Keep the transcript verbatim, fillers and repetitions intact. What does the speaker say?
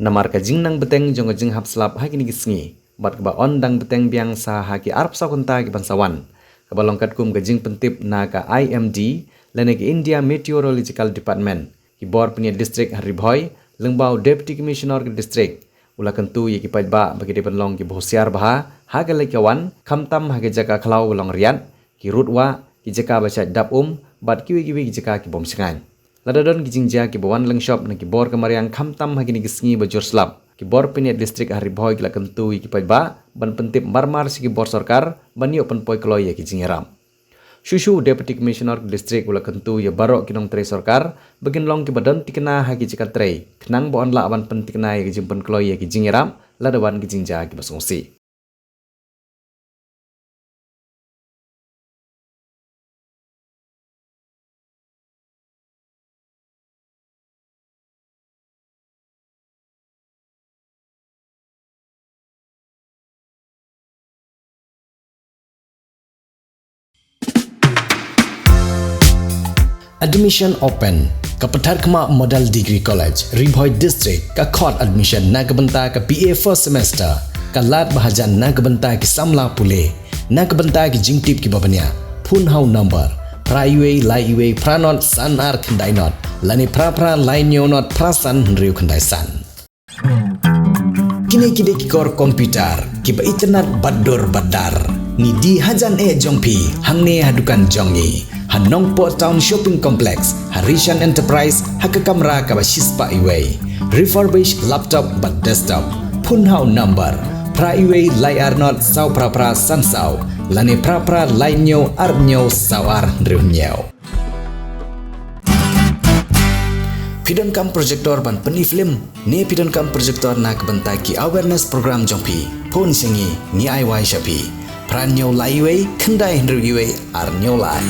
Namar ka jingnang bteng jong ka jinghap slap ha kine ki sngi bad kaba yn dang bteng biang sa ha ki arphew saw kynta ki ban sa wan, kaba long katkum ka jingpyntip na ka I M D lane ka India Meteorological Department, ki bor pynïaid district ha Ri Bhoi lyngba u Deputy Commissioner ka district u la kyntu ïa ki paidbah ba ki dei ban long kiba husiar bha ha ka leit ka wan, khamtam ha ki jaka khlaw ba long riat, ki rud wah, ki jaka ba shait dap um bad kiwei kiwei ki jaka ki bym shngaiñ. Lada don ki jingjia kiba wan lyngshop na ki bor ka mariang khamtam ha kine ki sngi ba jur slap, ki bor pynïaid district ha Ri Bhoi ki la kyntu ïa ki paidbah ban pyntip marmar sha ki bor sorkar ban ïoh pynpoi kloi ïa ki jingïarap. Shuh shuh u Deputy Commissioner ka district u la kyntu ïa baroh ki nongtrei sorkar ba kin long kiba don thikna ha ki jaka trei khnang ba yn lah ban pynthikna ïa ki jingpynkloi ïa ki jingïarap lada wan ki jingjia kiba sngewsih. Admission open. Ka Pathar Khmah Model Degree College, Ri Bhoi District, ka khot admission na ka bynta ka B A first semester. Ka lad ba hajan na ka bynta ki samla pule. Na ka bynta ki jingtip kiba bniah, phone ha u number phra wei lai wei phra not san ar khyndai not lane phra phra lai hynñiew not phra san hynriew khyndai san. Kine ki dei ki kor computer kiba itynnad bad dur bad dar. Ngi die hajan eh jong phi hangne ha dukan jong ngi ha Nongpoh Town Shopping Complex, ha Rishan Enterprise, ha ka kamra kaba shispah wei. Refurbish laptop bad desktop. Phone ha u number phra wei lai ar not saw phra phra san saw lane phra phra lai hynñiew ar hynñiew saw ar hynriew hynñiew. Phi donkam projector ban pyni film ne phi donkam projector na ka bynta ki awareness program jong phi? Phone sha ngi, ngi ai wai sha phi. Phra hynñiew lai wei khyndai hynriew wei ar hynñiew lai.